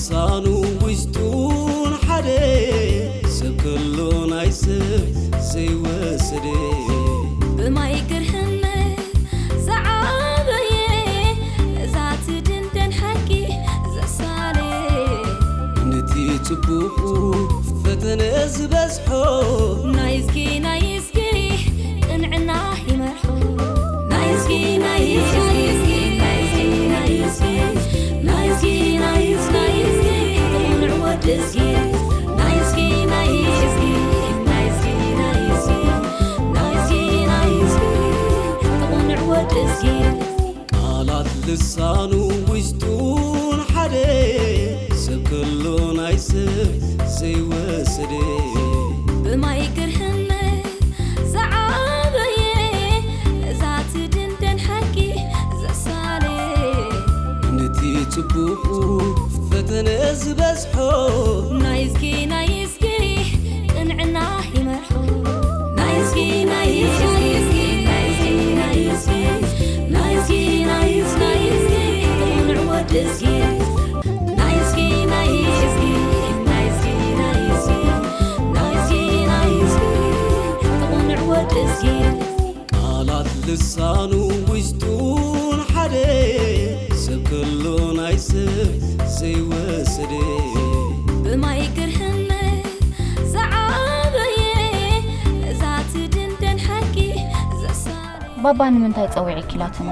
ሳኑ ውሽጡን ሓደ ሰብ ከሎ ናይ ሰብ ዘይወሰደ። ብማይ ግርህነት ዝዓበየ ነዛ ትድንደን ሓቂ ዘሳለ። ነቲ ጽቡቑ ፈተነ ዝበዝሖ ናይ እስኪ ናይ እስኪ ቅንዕና ይመርሖ። ናይ እስኪ ናይ እስኪ ናይ እስኪ ናይ እስኪ ናይ እስኪ ናይ እስኪ ናይ እስኪ ቅኑዕ ወዲ እስኪ ናይ እስኪ ናይ እስኪ ናይ እስኪ ናይ እስኪ ናይ እስኪ ናይ እስኪ ቅኑዕ ወዲ እስኪ ቃላት ልሳኑ ውሽጡን ሓደ ሰብ ከሎ ናይ ሰብ ዘይወሰደ። ብማይ ግርህነት ዝዓበየ ነዛ ትድንደን ሓቂ ዘሳለ። ነቲ ጽቡቑ ፈተነ ዝበዝሖ ናይ እስኪ ናይ እስኪ ቅንዕና ይመርሖ። ናይ እስኪ ናይ እስኪ ናይ እስኪ ናይ እስኪ ናይ እስኪ ናይ እስኪ ናይ እስኪ ቅኑዕ ወዲ እስኪ ናይ እስኪ ናይ እስኪ ናይ እስኪ ናይ እስኪ ናይ እስኪ ናይ እስኪ ቅኑዕ ወዲ እስኪ ቃላት ልሳኑ ውሽጡን ሓደ ሰብ ከሎ ናይ ሰብ ዘይወሰደ። ብማይ ግርህነት ዝዓበየ ነዛ ትድንደን ሓቂ ዘሳለ። ባባ ንምንታይ ጸዊዐኪ ኢላትኒ?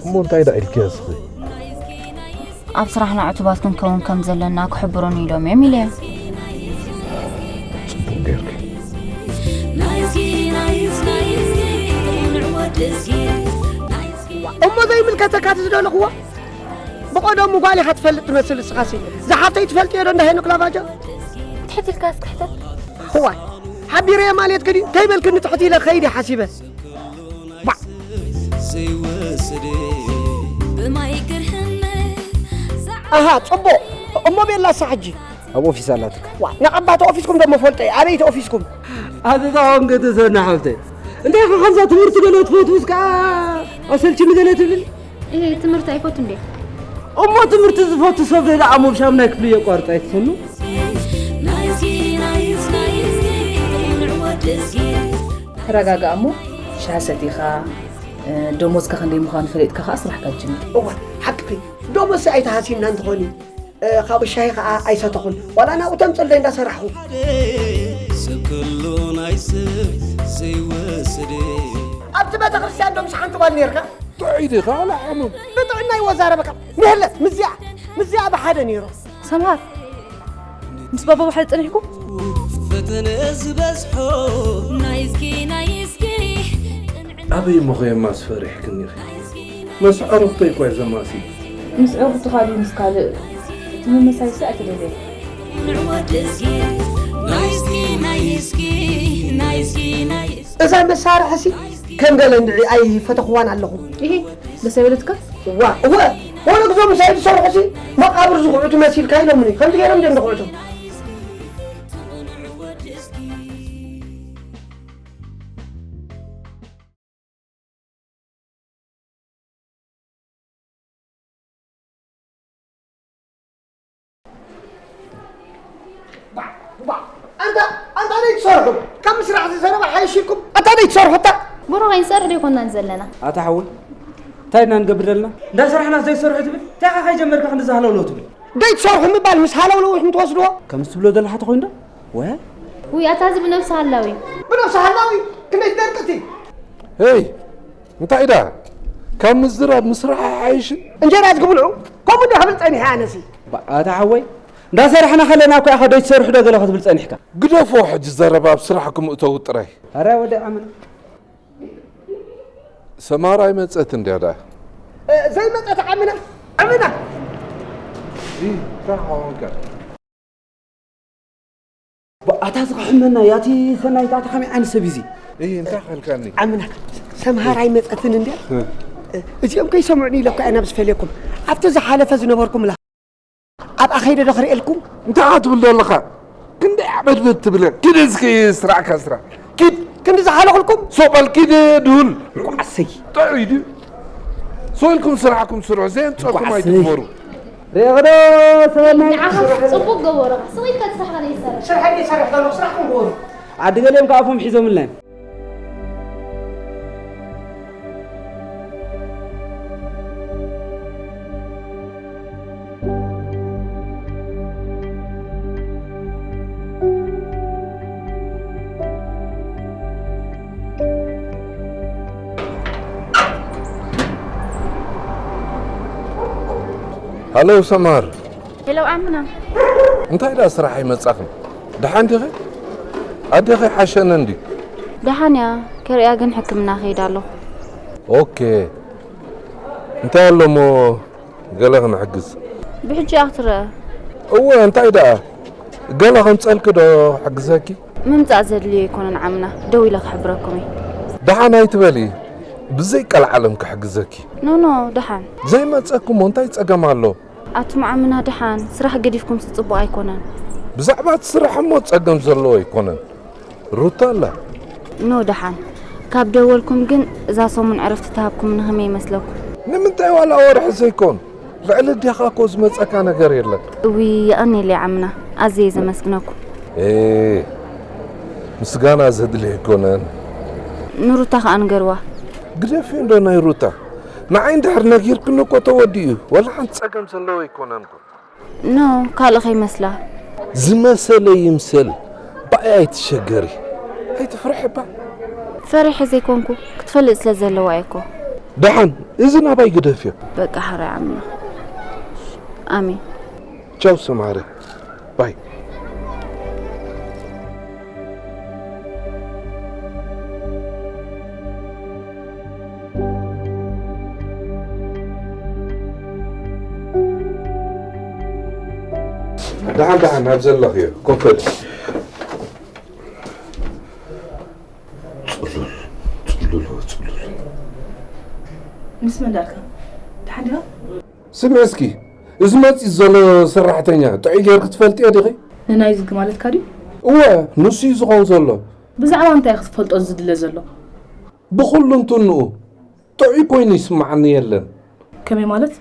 እሞ እንታይ ደኣ ኢልኪ እስኺ? ኣብ ስራሕና ዕቱባት ክንከውን ከም ዘለና ክሕብሩኒ ኢሎም እዮም ኢለዮ። ጽቡቕ ጌርኪ። እሞ ዘይምልከተካ እቲ ዝደለኽዎ ብቐደሙ ጓል ኢኻ ትፈልጥ ትመስል እስኻሲ ዝሓፍተይ ትፈልጥዮ ዶ እንዳ ሄኖክ ላቫጆ ትሕት ኢልካ እስክሕተት እዋይ ሓቢረየ ማለት ግዲ ከይበልክኒ ትሕት ኢለ ከይዲ ሓሲበ ዘይወስድ ብማይ ግርህነት ኣሃ ጽቡቕ እሞ ቤላሳ ሕጂ ኣብ ኦፊስ ኣላትካ ዋ ንዓባቲ ኦፊስኩም ደሞ ፈልጠ ኣበይቲ ኦፊስኩም ኣዝዛ ኮንገ ተሰና ሓብተይ እንታይ ኢኻ ከምዛ ትምህርቲ ገለ ትፈትውስ ከዓ ኣሰልችኒ ገለ ትብል እየ ትምህርቲ ኣይፈቱ እንዴ እሞ ትምህርቲ ዝፈቱ ሰብ ደኣ ኣብ ሻምናይ ክፍሊ የቋርጽ ኣይትሰኑ ናይዚ ናይዚ ናይዚ ንዕወት እስኪ ተረጋጋእ እሞ ሻሂ ሰቲኻ ደሞዝካ ክንደይ ምዃኑ ፈሊጥካ ከዓ ስራሕካ ጅምር እዋ ሓቅኺ ደሞዝሲ ኣይተሃሲና እንተኾኒ ካብ ሻሂ ከዓ ኣይሰተኹን ዋላ ናብኡ ተምፅለይ እንዳሰራሕኹ ሰብ ከሎ ናይ ሰብ ዘይወስድ ኣብቲ ቤተክርስትያን ዶ ምስ ሓንቲ ጓል ነርካ ጥዑይ ዲኻ ዋላ ሕሙም ብጥዕና ይወዛረበካ ንህለት ምስዚኣ ምስዚኣ ብሓደ ነይሮ ሰምሃር ምስ ባባ ብሓደ ጸኒሕኩም ፈተነ ዝበዝሖ ናይ እስኪ ናይ እስኪ ኣበይ እሞ ኸየማስ ፈሪሕክኒ ኢኺ መስ ዕሩኽተይ እኳ እየ ዘማሲ ምስ ዕሩኽትኻ ድዩ ምስ ካልእ እቲ ምምሳይሲ ኣይተደልየ ንዕወት እስኪ ናይ እስኪ ናይ እስኪ ናይ እስኪ ናይ እስኪ እዛ መሳርሕሲ ከም ገለ እንድዒ ኣይፈተኽዋን ኣለኹ ይሄ ደስ ኣይበለትካ ዋ እወ ወለ ግዞ ምሳይ ዝሰርሑሲ መቃብር ዝኹዕቱ መሲልካ ኢሎምኒ ከምዚ ገይሮም ደም ዝኹዕቱ ኣንታ ኣንታ ደይ ትሰርሑ ካብ ምስራሕ ዝዘረባ ሓይሽኩም ኣንታ ደይ ትሰርሑ እታ ብሩኸይ ንሰርሕ ዶ ይኮናን ዘለና ኣታ ሓወይ እንታይ ኢና ንገብር ዘለና እንዳ ስራሕና ዘይሰርሑ ትብል እንታይ ኢኻ ከይጀመርካ ክንዲ ዝሃለውለው ትብል ደይ ትሰርሑ ምባል ምስ ሃለውለው ኢኹም ትወስድዎ ከምዚ ትብሎ ዘለኻ ተኾይኑ ዶ ወ ውይ ኣታ እዚ ብነብሲ ሃላዊ ብነብሲ ሃላዊ ክንደይ ትደርቅቲ ሄይ እንታይ ኢዳ ካብ ምዝራብ ምስራሕ ኣይሓይሽን እንጀራ ዝግብልዑ ከምኡ እንዲ ክብል ፀኒሐ ኣነሲ ኣታ ሓወይ እንዳሰራሕና ከለና እኮ ኢኻ ደይ ትሰርሑ ዶ ገለ ክትብል ጸኒሕካ ግደፎ ሕጂ ዘረባ ኣብ ስራሕኩም እተው ጥራይ ኣረ ወደ ኣምን ሰማራ ኣይመጸት እንድያ ደኣ ዘይመፀት ዓምና ዓምና እንታይ ሓወንካ ኣታ ዝኸሕመና ያቲ ሰናይታ ኣታ ከመይ ዓይነት ሰብ እዩ እዚ እንታይ ካልካኒ ዓምና ሰምሃር ኣይመፀትን እንድያ እዚኦም ከይሰምዑኒ ኢለ እኳ ኢና ዝፈልየኩም ኣብቲ ዝሓለፈ ዝነበርኩምላ ኣብኣ ከይደ ዶ ክርእየልኩም እንታይ ትብል ዘለኻ ክንደይ ዓበድበድ ትብለ ኪድ እስኪ ስራዕካ ስራሕ ኪድ ክንዲ ዝሓለኹልኩም ሶቐል ኪድ ድሁል ቋዕሰይ ጥዑይ ድዩ ሶኢልኩም ስራሕኩም ስርሑ ዘየንፀኩም ኣይትግበሩ ሬቕዶ ሰበናይ ንዓኻ ጽቡቕ ገበሮኻ። ስቕ ኢልካ ስራሕኻ ዘይትሰርሕ። ስራሕ ኣይሰርሕ ዘለኹ፣ ስራሕ ክንገብሩ። ዓዲ ገሊኦም ከኣ ኣፎም ሒዞምልና እዮም። ሃሎ ሰማር። ሄሎ ኣምና። እንታይ ደኣ ስራሕ ኣይመጻኽን? ደሓን ዲኺ? ኣዴኺ ሓሸነን ድዩ? ደሓን እያ፣ ከርእያ ግን ሕክምና ከይድ ኣለኹ። ኦኬ። እንታይ ኣሎ እሞ ገለ ክንሕግዝ? ብሕጂ እያ ክትረአ። እወ፣ እንታይ ደኣ? ገለ ከምጸልኪ ዶ ክሕግዘኪ? ምምጻእ ዘድልዮ ኣይኮነን ዓምና፣ ደው ኢለ ክሕብረኩም እየ። ደሓን ኣይትበሊ፣ ብዘይ ቀልዓለም ክሕግዘኪ። ኖ፣ ኖ፣ ደሓን። ዘይመጸኩ እሞ እንታይ ጸገም ኣሎ? ኣቱም ዓምና ደሓን፣ ስራሕ ገዲፍኩምሲ ጽቡቕ ኣይኮነን። ብዛዕባ እቲ ስራሕ እሞ ጸገም ዘለዎ ኣይኮነን። ሩታ ኣላ። ኖ ደሓን። ካብ ደወልኩም ግን እዛ ሰሙን ዕረፍቲ ተሃብኩምኒ ከመይ ይመስለኩም? ንምንታይ ዋላ ወርሒ ዘይኮን? ልዕሊ ኣዴኻ እኮ ዝመጸካ ነገር የለን። እውይ የቐንየለይ ዓምና። ኣዝየ እየ ዘመስግነኩም። ኤ፣ ምስጋና ዘድልዮ ኣይኮነን። ንሩታ ከኣ ንገርዋ። ግደፍዮ እንዶ ናይ ሩታ። ንዓይ እንድሕር ነጊርክኒ እኮ ተወዲኡ። ዋላ ሓንቲ ጸገም ዘለዎ ኣይኮነን እኮ። ኖ፣ ካልእ ከይመስላ። ዝመሰለ ይምሰል። ብኣይ ኣይትሸገሪ። ኣይትፍርሒ እባ። ፈሪሐ ዘይኮንኩ፣ ክትፈልጥ ስለ ዘለዋ እየ እኮ። ደሓን፣ እዚ ናባይ ግደፍዮ። በቃ ሕራይ ዓምና። ኣሜን። ቻው ሰማረ። ባይ። ደሓን ደሓን፣ ኣብ ዘለኽዮ ኮፍ በል። ጽሉል፣ ጽሉል፣ ጽሉል። ምስ መን ዳርካ? ደሓን ዲኻ? ስምዒ እስኪ፣ እዚ መጺኡ ዘሎ ሰራሕተኛ ጥዑይ ጌርኪ ትፈልጥዮ ዲኺ? ንናይ ዝግ ማለትካ ድዩ? እወ፣ ንሱ እዩ ዝኾን ዘሎ። ብዛዕባ እንታይ እዩ ክትፈልጦ ዝድለ ዘሎ? ብኹሉ እንትንኡ ጥዑይ ኮይኑ ይስምዓኒ የለን። ከመይ ማለት?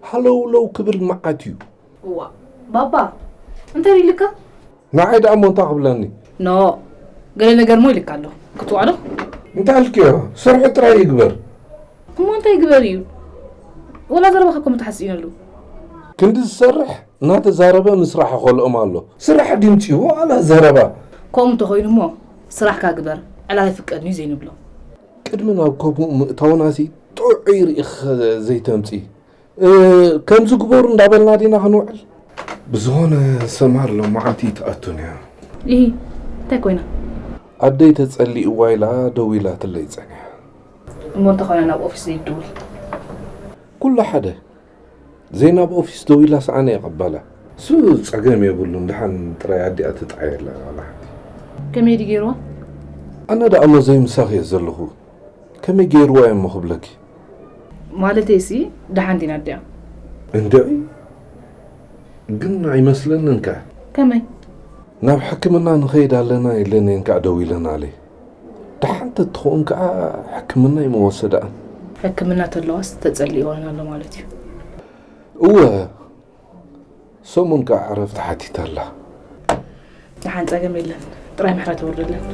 ሃለውለው ክብል መዓት እዩ። እዋ፣ ባባ፣ እንታይ ኢልካ? ንዓይ ደኣ እሞ እንታይ ክብለኒ? ኖ፣ ገለ ነገር እሞ ኢልካ ኣሎ። ክትዋዕዶ? እንታይ ኢልክዮ? ስርሑ ጥራይ ይግበር። እሞ እንታይ ይግበር እዩ? ወላ ዘረባኻ እኮ ምትሓስኢነሉ። ክንዲ ዝሰርሕ እናተዛረበ ምስራሕ ይኸልኦም ኣሎ። ስራሕ ድምፂ ዋላ ዘረባ። ከምኡ እንተኾይኑ እሞ ስራሕካ ግበር፣ ዕላል ኣይፍቀድን እዩ ዘይንብሎ። ቅድሚ ናብ ከምኡ ምእታውናሲ ጥዑይ ርኢኺ ዘይተምፂ። እ፣ ከምዚ ግበሩ እንዳበልና ዲና ክንውዕል? ብዝኾነ ሰማር ሎማዓንቲ ኣይትኣቱን እያ። ኢሂ፣ እንታይ ኮይና? ኣደይ ተጸሊእዋ ኢላ ደዊላትለይ ጸኒሓ። እሞ እንተኾነ ናብ ኦፊስ ዘይትድውል? ኩሉ ሓደ። ዘይናብ ኦፊስ ደዊላስ ኣነ ይቕበላ። እሱ ጸገም የብሉን፣ ደሓን ጥራይ ኣዲኣ ትጥዓየላ ዋላ ሓንቲ። ከመይ ድዩ ገይርዋ? ኣነ ደኣ እሞ ዘይምሳኺ እየ ዘለኹ። ከመይ ገይርዋ እየ እሞ ክብለኪ? ማለተይሲ ደሓን ዲና ኣዲኣ? እንድዒ፣ ግን ኣይመስለንን ከ። ከመይ? ናብ ሕክምና ንኸይድ ኣለና ኢለንየን ከኣ ደዊለናለይ። ደሓን ተትኸውን ከኣ ሕክምና ኣይምወሰዳኣን። ሕክምና ተለዋስ ተጸሊእወን ኣሎ ማለት እዩ። እወ፣ ሰሙን ከኣ ዕረፍቲ ሓቲታ ኣላ። ደሓን ጸገም የለን። ጥራይ ምሕረት የውርደለን።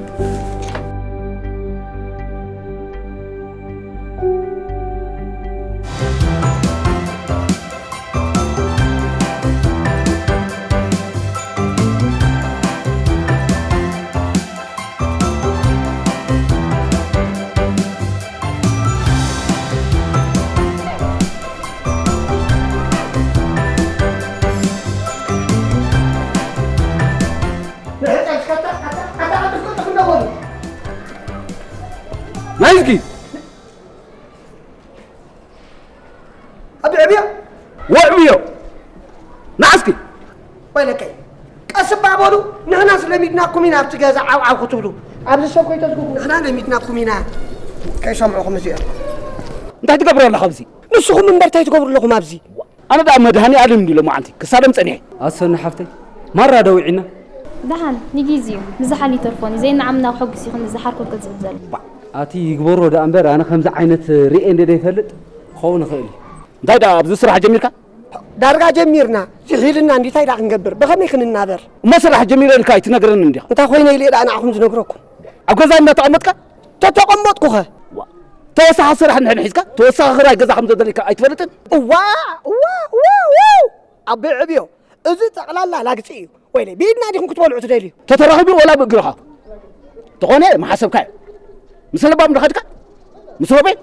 ናይዝጊ! ኣቢ ዕብዮ! ወዕብዮ! ንዓስኪ! ወይለከይ! ቀስ እባ በሉ፣ ንሕናስ ለሚድናኩም ኢና ኣብቲ ገዛ ዓው ዓው ክትብሉ። ኣብዚ ሰብ ከይተዝጉቡ። ንሕና ለሚድናኩም ኢና። ከይሰምዑኹም እዚኦም። እንታይ ትገብሩ ኣለኹ ኣብዚ? ንስኹም እምበር እንታይ ትገብሩ ኣለኹም ኣብዚ? ኣነ ደኣ መድሃኔ ኣለም እንድዩ ሎማዓንቲ ክሳለም ጸኒሐ። ኣሰኒ ሓፍተይ፣ ማራ ደዊዒና። ደሓን፣ ንጊዜኡ፣ ንዝሓል ይተርፎን እዩ። ዘይነዓምና ከሐጉስ እዩ ክንዲ ዝሓርኮት ክጽብ ዘሎ። ባዕ፣ ኣቲ ይግበሮ ደኣ እምበር፣ ኣነ ከምዚ ዓይነት ርኤ እንደ ዘይፈልጥ ክኸውን ይኽእል እዩ። እንታይ ደኣ ኣብዚ ስራሕ ጀሚርካ? ዳርጋ ጀሚርና ዝሒልና እንዲታይ ዳ ክንገብር ብኸመይ ክንናበር? እሞ ስራሕ ጀሚረ ኢልካ ኣይትነግረንን እንዲኻ? እንታይ ኮይነ ኢለ ዳ ንዓኹም ዝነግረኩም? ኣብ ገዛ እንዳተቐመጥካ? ተተቐመጥኩኸ? ዋ፣ ተወሳኺ ስራሕ እንድሕር ሒዝካ ተወሳኺ ክራይ ገዛ ከም ዘደልየካ ኣይትፈልጥን? እዋ እዋ እዋ እዋ ኣቦይ ዕብዮ፣ እዚ ጠቕላላ ላግጺ እዩ። ወይለይ፣ ብኢድና ዲኹም ክትበልዑ ትደልዩ? ተተራኺቡ ወላ ብእግርኻ? ተኾነ ምሓሰብካዮ። ምስ ለባም ዶ ኸድካ? ምስ ሮቤል?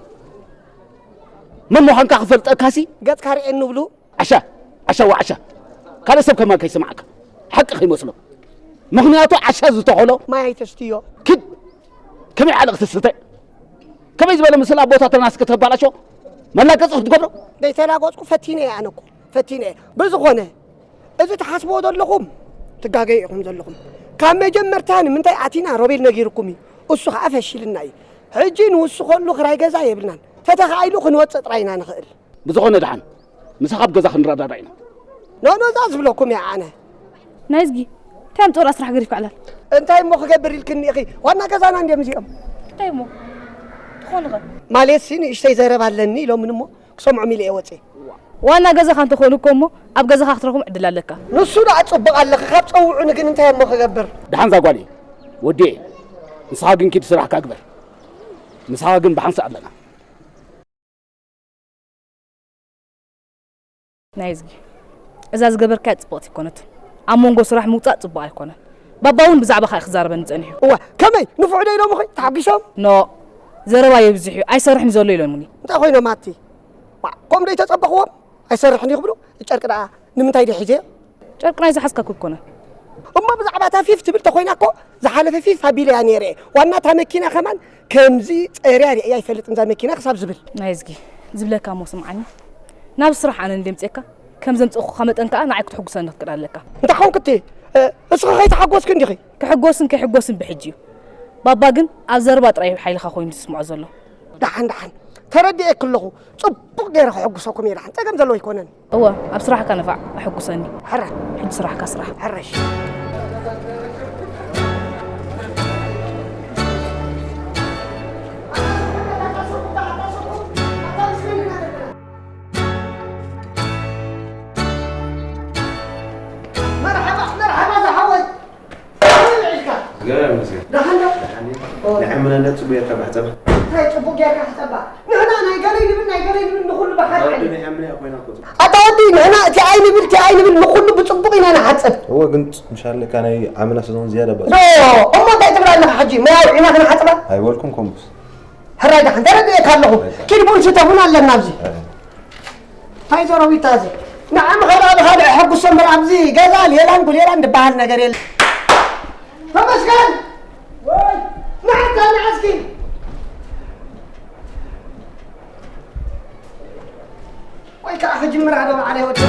መን ምዃንካ ክፈልጠካሲ? ገጽካ ርኤ እንብሉ። ዓሻ፣ ዓሻ ወዓሻ። ካልእ ሰብ ከማን ከይሰማዓካ። ሓቂ ከይመስሎ። ምኽንያቱ ዓሻ ዝተኾሎ ማይ ኣይተስትዮ። ክድ ከመይ ዓለቕ ትስተ? ከመይ ዝበለ ምስላ ኣቦታትና እስከ ተባላሾ መላገጺ ክትገብሮ? ደይተላገጽኩ ፈቲነ እየ ኣነ እኮ። ፈቲነ እየ። ብዝኾነ፣ እዚ ትሓስብዎ ዘለኹም ትጋገዩ ኢኹም ዘለኹም። ካብ መጀመርታ ንምንታይ ኣቲና ሮቤል ነጊርኩም እዩ። እሱ ኸዓ ፈሺልና እዩ። ሕጂ ንውስኸሉ ክራይ ገዛ የብልናን። ተተኻኢሉ ክንወጽእ ጥራይ ኢና ንኽእል። ብዝኾነ ደሓን፣ ምሳኻ ኣብ ገዛ ክንረዳዳእ ኢና። ኖ፣ ኖ፣ እዛ ዝብለኩም እያ ኣነ። ናይዝጊ፣ እንታይ ኣምጽኦ ደኣ ስራሕ ገዲፍካ ዕላል? እንታይ እሞ ክገብር ኢልክኒ ኢኺ? ዋና ገዛና እንድዮም እዚኦም። እንታይ እሞ? ትኾኑ ኸ? ማለትሲ ንእሽተይ ዘረባ ኣለኒ ኢሎምኒ እሞ ክሰምዖም ኢለ እየ ወጽየ። ዋና ገዛኻ እንተኾኑ እኮ እሞ ኣብ ገዛኻ ክትረኽቦም ዕድል ኣለካ። ንሱ ደኣ ጽቡቕ ኣለኺ፣ ካብ ጸውዑኒ ግን እንታይ እሞ ክገብር? ደሓን እዛ ጓል እየ ወዲኤ። ንስኻ ግን ኪድ ስራሕካ ግበር። ምሳኻ ግን ብሓንሳእ ኣለና። ናይዝጊ፣ እዛ ዝገበርካያ ጽብቕቲ ኣይኮነትን። ኣብ መንጎ ስራሕ ምውጻእ ጽቡቕ ኣይኮነን። ባባ እውን ብዛዕባኻ እዩ ክዛረበኒ ጸኒሑ። እዋ፣ ከመይ? ንፉዕ ዶ ኢሎምኺ? ተሓጒሶም? ኖ፣ ዘረባ የብዝሕ እዩ፣ ኣይሰርሕን እዩ ዘሎ ኢሎምኒ። እንታይ ኮይኖም ኣቲ? ዋ፣ ከምኡ ዶ ይተጸበኽዎም? ኣይሰርሕን እዩ ክብሉ? ጨርቂ ደኣ ንምንታይ ድዩ ሒዘዮ? ጨርቂ ናይ ዝሓዝካ እኮ ኣይኮነን። እሞ ብዛዕባ እታ ፊፍ ትብል ተኾይና እኮ ዝሓለፈ ፊፍ ኣቢለያ ነይረ እየ። ዋና እታ መኪና ከማን ከምዚ ጸርያ ርእያ ኣይፈልጥን እዛ መኪና ክሳብ ዝብል። ናይዝጊ፣ ዝብለካ እሞ ስምዓኒ። ናብ ስራሕ ኣነ እንድየ ምጽኤካ፣ ከም ዘምጽእኩኻ መጠን ከኣ ንዓይ ክትሕጉሰኒ ክትክእል ኣለካ። እንታይ ኾንክ እቲ? እ፣ እስኺ ከይተሓጎስኪ እንዲኺ? ክሕጎስን ከይሕጎስን ብሕጂ እዩ። ባባ ግን ኣብ ዘረባ ጥራይ እዩ ሓይልኻ ኮይኑ ዝስምዖ ዘሎ። ደሓን፣ ደሓን። ተረዲኤኪ ኣለኹ። ጽቡቕ ገይረ ክሕጉሰኩም እየ ደሓን። ጸገም ዘለዎ ኣይኮነን። እወ፣ ኣብ ስራሕካ ንፋዕ፣ ኣሕጉሰኒ። ሕራይ። ሕጂ ስራሕካ ስራሕ። ሕረሽ። መርሓባ፣ መርሓባ ዝሓወይ። ከመይ ውዒልካ? እግዚኣብሔር ይመስገን። ደሓን ዶ? ደሓን እየ። ኦ። ንዓይ ምናልባት ጽቡቕ ጌርካ ብሕጸባ። እንታይ ጽቡቕ ጌርካ ሕጸባ? ንሕና ናይ ገለይ ንብል፣ ናይ ገለይ ንብል፣ ንኹሉ ብሓደ ኣታ ወዲ ዓይነት። ናይ ዓምና እያ ኮይና እኮ ጽቡቕ። ኣታ ወዲ፣ ንሕና እቲ ኣይ ንብል፣ እቲ ኣይ ንብል፣ ንኹሉ ብጽቡቕ ኢና ንሓጽብ። እወ፣ ግን ጽ-፣ ምሻለካ ናይ ዓምና ስለ ዝኾነ ዝያዳ ባጽ-፣ ዶ፣ እሞ እንታይ ትብል ኣለኻ ሕጂ? መያዊ ዒና ክንሓጽባ? ኣይበልኩም ኮምቡስ። ሕራይ ደሓን ተረዲኤካ ኣለኹ። ሕራይ። ኪድ ቡን ስተ ቡን ኣለና ኣብዚ። ሕራይ። እንታይ ዘረዊታ እዚ? ንዓም ኸላ ብኻልእ ሕጉሶ እምበር ኣብዚ ገዛ ሌላን ጉሌላን ዝበሃል ነገር የለ። ተመስገን! ወይ! ንዓታ ንዓስኪ! ወይ ከዓ ክጅምር ኣዶ በዓለይ ወዲ።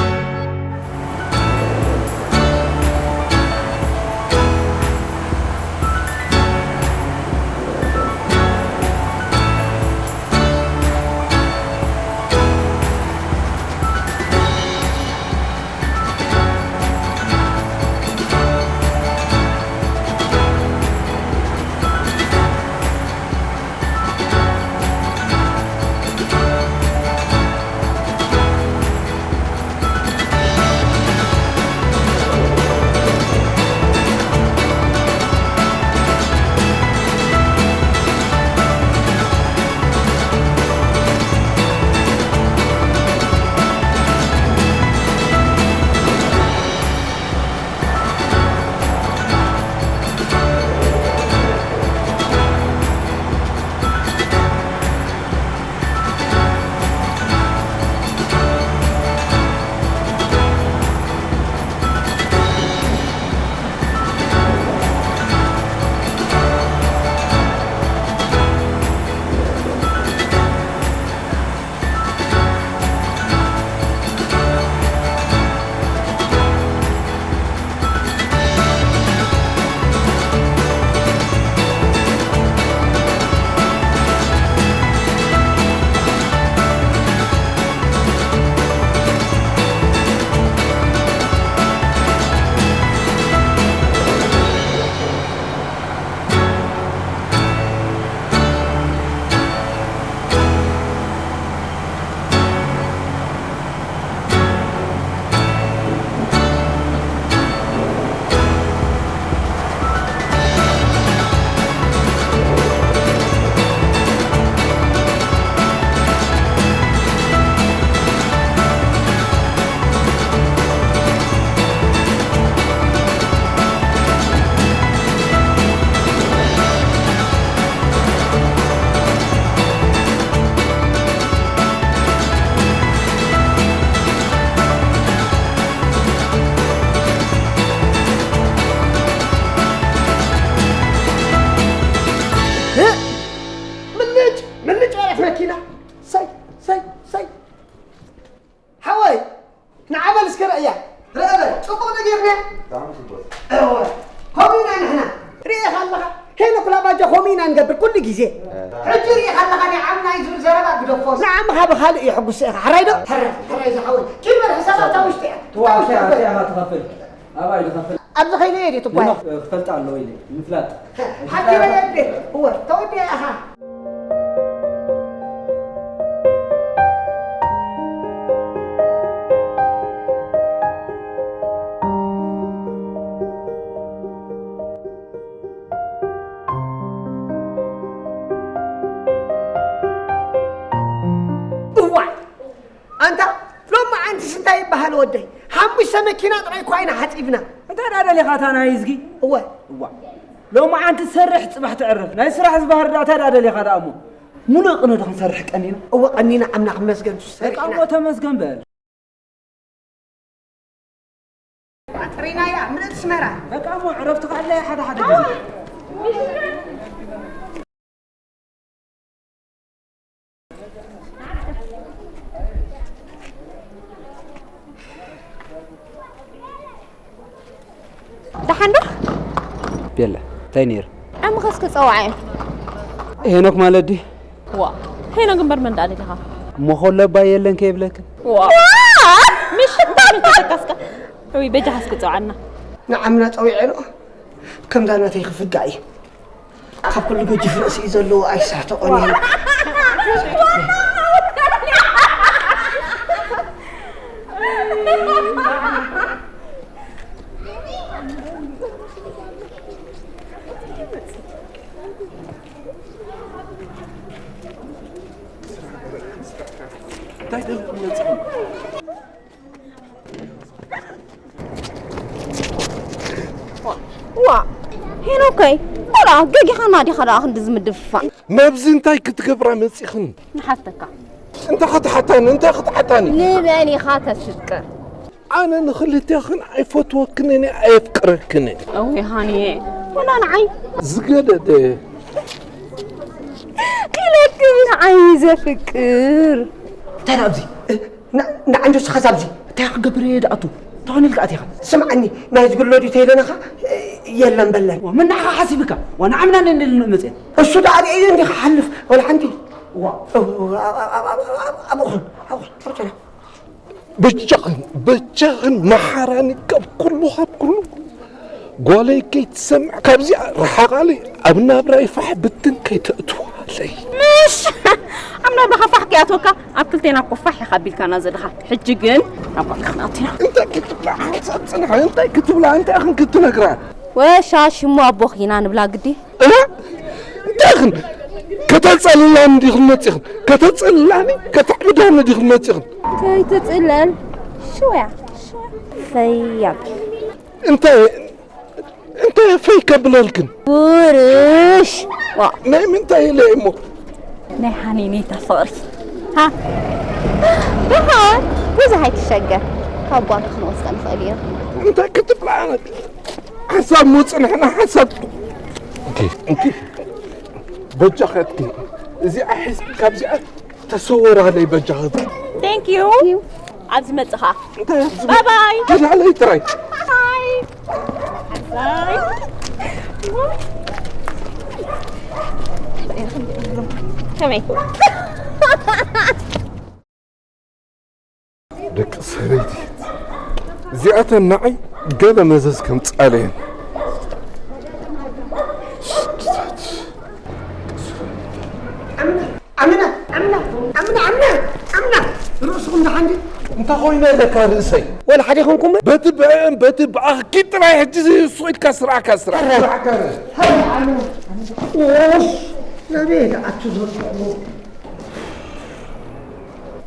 ርአ በል፣ ጽቡቕ ነገር ነያ። ብጣዕሚ ጽቡቕ። እወ፣ ከምኡ ኢና ንሕና። ርኢኻ ኣለኻ? ሄኖክ ላባጃ ከምኡ ኢና ንገብር ኩሉ ግዜ። እ። ሕጂ ርኢኻ ኣለኻ፣ ናይ ዓምና እዩ ዝብል ዘረባ ግደፎ። ንዓምኻ ብኻልእ የሕጉስ ኢኻ፣ ሕራይ ዶ? ሕራይ፣ ሕራይ ዝሓወይ። ኪድ በል፣ ሕሳብ ኣብታ ውሽጢ እያ። እታ ውሽጢ እያ። እታ ውሽጢ እያ ትኸፍል። ኣባይ ዝኸፍል። ኣብዚ ኸይደ እየ ድዩ ትጓየ? ሄኖክ፣ ክፈልጥ ኣለዎ ኢለ፣ ምፍላጥ። ሓቂ በል ኣደ። እወ፣ ተወዲኣ ኢኻ። እዋይ! ኣንታ፣ ሎሚ ዓንትስ እንታይ ይበሃል ወደይ? ሓሙሽተ መኪና ጥራይ እኳ ኢና ሓጺብና። እንታይ ደኣ ደሊኻ እታ ናይ እዝጊ? እወ። እዋ። ሎሚ ዓንቲ ትሰርሕ ጽባሕ ተዕርፍ። ናይ ስራሕ ዝበሃር ደኣ እንታይ ደኣ ደሊኻ ደኣ እሞ? ሙሉእ ቅነ ዶ ክንሰርሕ ቀኒና? እወ፣ ቀኒና ኣምላኽ ይመስገን፣ በቃ ሰሪሕና። እሞ ተመስገን በል። ኣጥሪናያ፣ ምልእቲ ኣስመራ። በቃ እሞ ዕረፍቲ ከኣለያ ሓደ ሓደ ግዜ። ደሓን ዶ? ቤላ፣ እንታይ ነይሩ? ዓምኸስ ክጸውዓ እየ። ሄኖክ ማለት ድዩ? ዋ፣ ሄኖክ እምበር መን ደኣ ደሊኻ? እሞ ከሎ ኣባይ የለን ከይብለክን? ዋ፣ ምሽ እንታይ ምተተካስካ? ወይ በጃኻስ ክጸውዓና። ንዓምና ጸዊዐ ዶ? ከምዛ ናተይ ክፍዳእ እዩ። ካብ ኩሉ ገጂፍ ርእሲ እዩ ዘለዎ፣ ኣይስሕተቆን እዩ። እንታይ ደልኩም መጽኹም? ዋ፣ ሄኖከይ፣ ቆልዓ ገጊኻና ዲኻ ደኣ ክንድዚ ምድፍፋእ? ናብዚ እንታይ ክትገብራ መጺኽን? ንሓተካ። እንታይ ክትሓታኒ? እንታይ ክትሓታኒ? ንመን ኢኻ ተፍቅር? ኣነ ንኽልቴኽን ኣይፈትወክንን እየ፣ ኣየፍቅረክንን እየ። እወ ሃኒየ፣ ወላ ንዓይ። ዝገደደ። ኢለክን ንዓይ ዘፍቅር። እንታይ ደኣ ኣብዚ? እ፣ ና-፣ ንዓይ እንዶ ንስኻስ ኣብዚ? እንታይ ክገብር እየ ደኣቱ? እንታይ ኾነ ኢልካ ኣቲኻ? ስምዓኒ፣ ናይ ዝግሎ ድዩ ተይለናኻ? እ፣ የለን በለን። ዋ፣ ምን ንዓኻ ሓሲብካ? ዋ፣ ንዓምና ነንል ንመጽእ። እሱ ደኣ ርእዩ እንዲኻ ሓልፍ፣ ወላ ሓንቲ። ዋ። እ፣ እ፣ እ፣ ኣብኡ ኹን፣ ኣብኡ ኹን፣ ኣብኡ ኹን። በጃኽን፣ በጃኽን መሓራኒ ካብ ኩሉ፣ ካብ ኩሉ። ጓለይ ከይትሰምዕ ካብዚኣ ርሓቓለይ፣ ኣብ ናብራይ ፋሕ ብትን ከይተእትዋለይ። ምሽ! ኣብ ናብራኻ ፋሕ ከይኣትወካ፣ ኣብ ክልቴና እኮ ፋሕ ኢኻ ኣቢልካና ዘለኻ። ሕጂ ግን ናብ ጓልካ ክንኣቱ ኢና። እንታይ ክትብላ ሓንሳብ ጽንሐ፣ እንታይ ክትብላ፣ እንታይ ኢኽን ክትነግራ? ወሻሽሙ ኣቦኺ ኢና ንብላ ግዲ። እ? እንታይ ኢኽን? ከተጸልላኒ ዲኽን መጺኽን? ከተጸልላኒ? ከተዕብዳኒ ዲኽን መጺኽን? ከይትጽለል። ሽወያ፣ ሽወያ። ፈያብ። እንታይ፣ እንታይ ፈይ ከብለልክን? ውርሽ። ዋ። ናይ ምንታይ ኢለ እሞ? ናይ ሓኒኔታ ፍቕሪ። ሃ? ደሓን፣ ብዙሕ ኣይትሸገር። ካብ ጓልካ ክንወስዳ ንኽእል እዩ። እንታይ ክትብላ? ሓንሳብ ምውጽእ ንሕና ሓንሳብ። እንኪ፣ እንኪ። በጃኻ እትኪ። እዚኣ ሒዝኪ ካብዚኣ ተሰወራለይ በጃኻ። Thank you። ኣብዚ መጽኻ። እንታይ ኣብዚ ባይ ባይ። ተናለይ ጥራይ። ባይ። ባይ። ከመይ? ደቂ ሰበይቲ እዚኣተን ንዓይ ገለ መዘዝ ከምጻለየን። ኣምና፣ ኣምና፣ ኣምና፣ ኣምና፣ ኣምና፣ ኣምና። ርእስኹም ደሓን ድዩ? እንታይ ኮይነ ኣለካ ርእሰይ? ወላ ሓደ ይኹንኩም? በቲ ብዕእን በቲ ብኣኽኪ ጥራይ ሕጂ ስቕ ኢልካ ስራሕካ ስራሕ። ስራሕካ ርእስ። ኡፍ፣ ናበይ እየ ዝኣቱ ዘለኹ?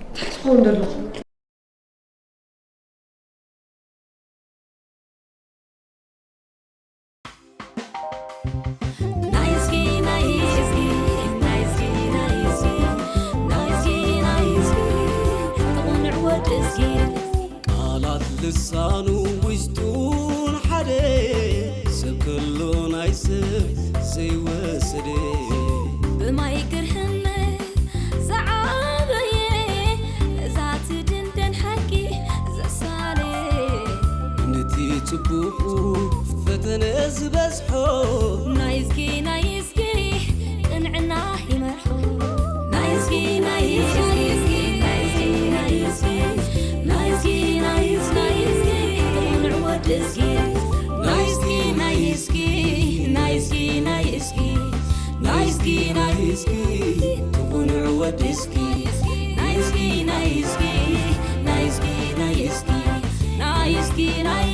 እንታይ ትኸውን ዘለኹ? ቃላት ልሳኑ ውሽጡን ሓደ ሰብ ከሎ ናይ ሰብ ዘይወሰደ። ብማይ ግርህነት ዝዓበየ፣ እዛ ትድንደን ሓቂ ዘሳለየ። ጽቡቑ ፈተነ ዝበዝሖ። ናይ እስኪ ናይ እስኪ ቅንዕና ይመርሖ። ናይ እስኪ ናይ እስኪ ናይ እስኪ ናይ እስኪ ናይ እስኪ ናይ እስኪ ናይ እስኪ ቅኑዕ ወዲ እስኪ። ናይ እስኪ ናይ እስኪ ናይ እስኪ ናይ እስኪ ናይ እስኪ ናይ እስኪ ቅኑዕ ወዲ እስኪ። ናይ እስኪ ናይ እስኪ ናይ እስኪ ናይ እስኪ ናይ እስኪ ናይ